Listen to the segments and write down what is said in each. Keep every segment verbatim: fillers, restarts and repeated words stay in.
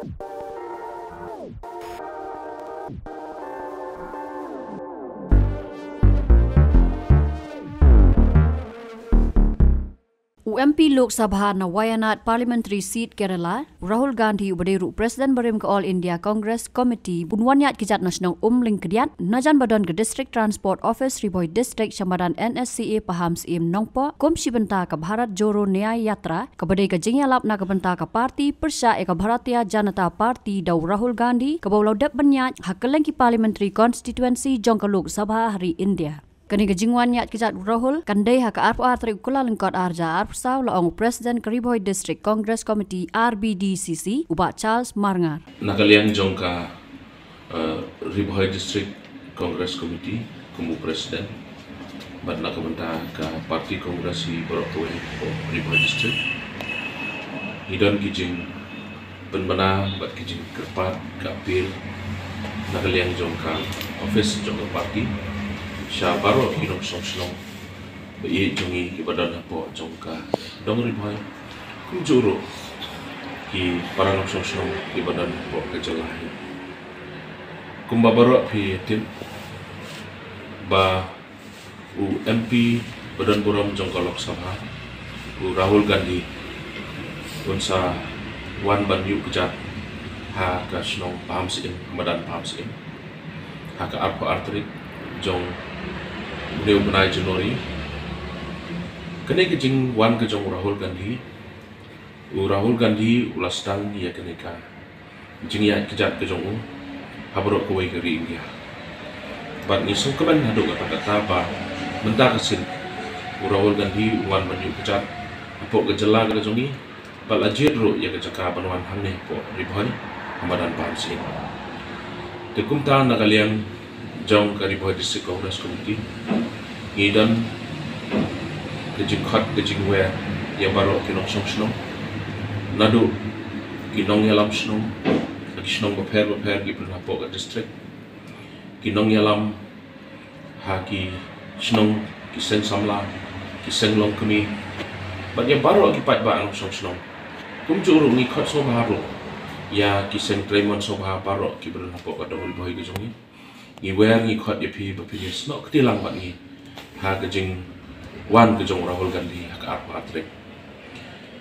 U M P Lok Sabha na Wayanad Parliamentary Seat, Kerala, Rahul Gandhi, uba dei ruh President barim ka All India Congress Committee, un wan ïaid kjat na shnong Umlingkdiat najan ba don ka District Transport Office, Ri Bhoi District, sha madan N S C A Pahamsyiem Nongpoh, kum shi bynta ka Bharat Jodo Nyay Yatra, kaba dei ka jingïalap na ka bynta ka party pyrshah ïa ka Bharatiya Janata Party da u Rahul Gandhi, kaba u la dep ban ïaid ha kylleng ki Parliamentary Constituency jong ka Lok Sabha ha ri India. Kane ka jingwan ïaid kjat u Rahul kan dei ha ka arphew ar tarik u Kyllalyngkot ar hajar arphew saw, la ong u President ka Ri Bhoi District Congress Committee, R B D C C, u Bah Charles Marngar. Na ka liang jong ka, eh, Ri Bhoi District Congress Committee kum u President, bad na ka bynta ka party Congress hi baroh kawei ka Ri Bhoi District, ngi don ki jing pynbna bad ki jingkyrpad, ka appeal na ka liang jong ka office jong ka party sha baroh ki nongshong shnong ba ïeit jong ngi kiba don hapoh jong ka dong Ri Bhoi, kumjuh ruh ki para nongshong shnong kiba don hapoh ka jylla hi. Kumba baroh phi tip ba u M P ba don burom jong ka Lok Sabha, u Rahul Gandhi, un sa wan ban ïuh kjat ha ka shnong Pahamsyiem, ha madan Pahamsyiem, ha ka arphew ar tarik jong une u bnai January. Kane ka jingwan ka jong u Rahul Gandhi, u Rahul Gandhi u la sdang ïa kane ka jingïaid kjat ka jong u ha baroh kawei ka ri India. Bad ngi sngewkmen haduh katta katta ba mynta ka sngi u Rahul Gandhi u wan ban ïuh kjat hapoh ka jylla ka jong ngi, bad la jied ruh ïa ka jaka ban wan hangne hapoh Ri Bhoi ha madan Pahamsyiem. Te kumta na ka liang jong ka Ri Bhoi District Congress Committee, ngi don ka jingkhot ka jingwer ïa baroh ki nongshong shnong, naduh ki nongïalam shnong ha ki shnong bapher bapher kiba don hapoh ka district, ki nongïalam ha ki shnong, ki seng samla, ki seng longkmie, bad ïa baroh ki paidbah nongshong shnong. Kumjuh ruh ngi khot sngewbha ruh ïa ki seng treimon sngewbha baroh kiba don hapoh ka dong Ri Bhoi ka jong ngi. Ngi wer ngi khot ïa phi ba phin ïasnoh kti lang bad ngi ha ka jingwan ka jong u Rahul Gandhi ha ka arphew ar tarik.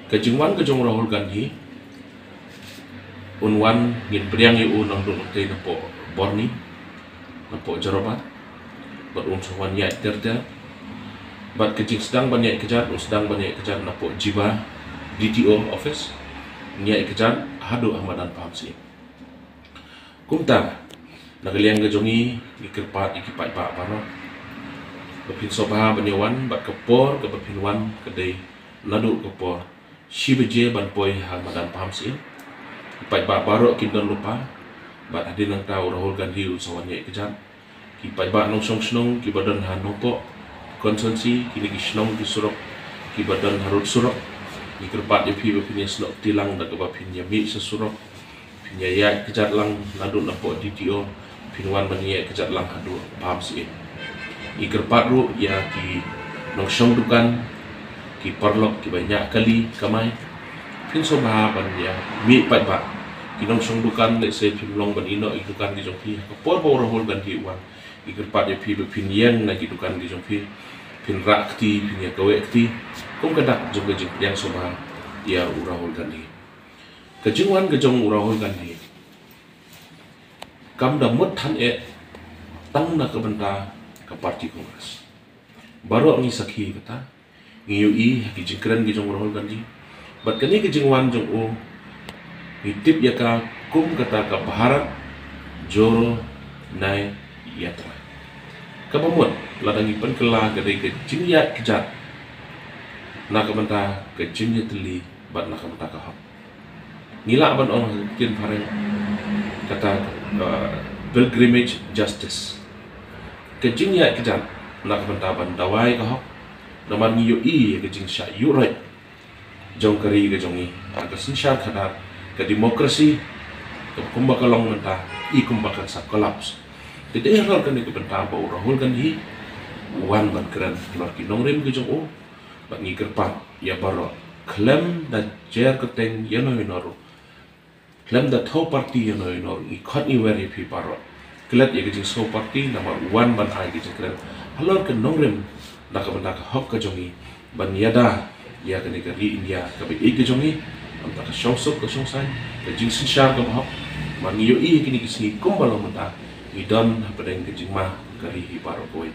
Ka jingwan ka jong u Rahul Gandhi, un wan, ngin pdiang ïa u nangduh nangtei napoh Borni, napoh Jorabat, bad un sa wan ïaid ter ter. Bad ka jingsdang ban ïaid kjat, un sdang ban ïaid kjat napoh Jiba D T O office, ïaid kjat haduh ha madan Pahamsyiem. Kumta na ka liang ka jong ngi, ngi kyrpad ïa ki paidbah baroh ba phin sngewbha ban ïawan, bad ka por kaba phin wan ka dei naduh ka por shi baje ban poi ha madan Pahamsyiem. Ki paidbah baroh kin don lypa, bad hadien nangta u Rahul Gandhi un sa wan ïaid kjat. Ki paidbah nongshong shnong kiba don ha Nongpoh constituency, kine ki shnong ki surok kiba don harud surok, ngi kyrpad ïa phi ba phin ïasnoh kti lang da kaba phin ïamih sha surok, phin ïaid kjat lang naduh napoh D T O, phin wan ban ïaid kjat lang haduh Pahamsyiem. Ngi kyrpad ruh ïa ki nongshong dukan, ki paralok kiba ñiah kali kamai, phin sngewbha ban ïamih paidbah. Ki nongshong dukan, lehse phim long ban ïehnoh ïa ki dukan ki jong phi ha ka por ba u Rahul Gandhi u wan. Ngi kyrpad ïa phi ba phin ïeng na ki dukan ki jong phi, phin rah kti, phin ïakaweh kti, kum ka dak jong ka jingpdiang sngewbha ïa u Rahul Gandhi. Ka jingwan ka jong u Rahul Gandhi kam da mut than eh tang na ka bynta ka party Congress. Baroh ngi sakhi kata, ngi ïohi ha ki jingkren ki jong u Rahul Gandhi. Bad kane ka jingwan jong u, ngi tip ïa ka kum kata ka Bharat Jodo Nyay Yatra, kaba mut lada ngi pynkylla ka dei ka jingïaid kjat na ka bynta ka jingïatylli bad na ka bynta ka hok. Ngi lah ban ong ha ka ktien phareng kata, uh, pilgrimage justice. Ka jingïaid kjat na ka bynta ban dawa ïa ka hok. Namar ngi ïohi ïa ka jingshah ïuhroit jong ka ri ka jong ngi ha ka synshar khadar, ka democracy, ka kumba ka long mynta, i kumba kan sa collapse. Te dei halor kane ka bynta ba u Rahul Gandhi u wan ban kren halor ki nongrim ki jong u. Bad ngi kyrpad ïa baroh, khlem da jer kyrteng ïano ïano ruh, Khlem da thew parti ïa no ïa no, ngi khot ngi wer ïa phi baroh. Klet ïa ka jingsngew parti namar u wan ban ai ka jingkren halor ka nongrim na ka bynta ka hok ka jong ngi, ban ïada ïa kane ka ri India kaba ïeit ka jong ngi. Namar ka shongsuk ka shongsaiñ, ka jingsynshar kaba hok, ba ngi ïohi ïa kine ki sngi kumba long mynta, ngi don hapdeng ka jingma ka ri hi baroh kawei.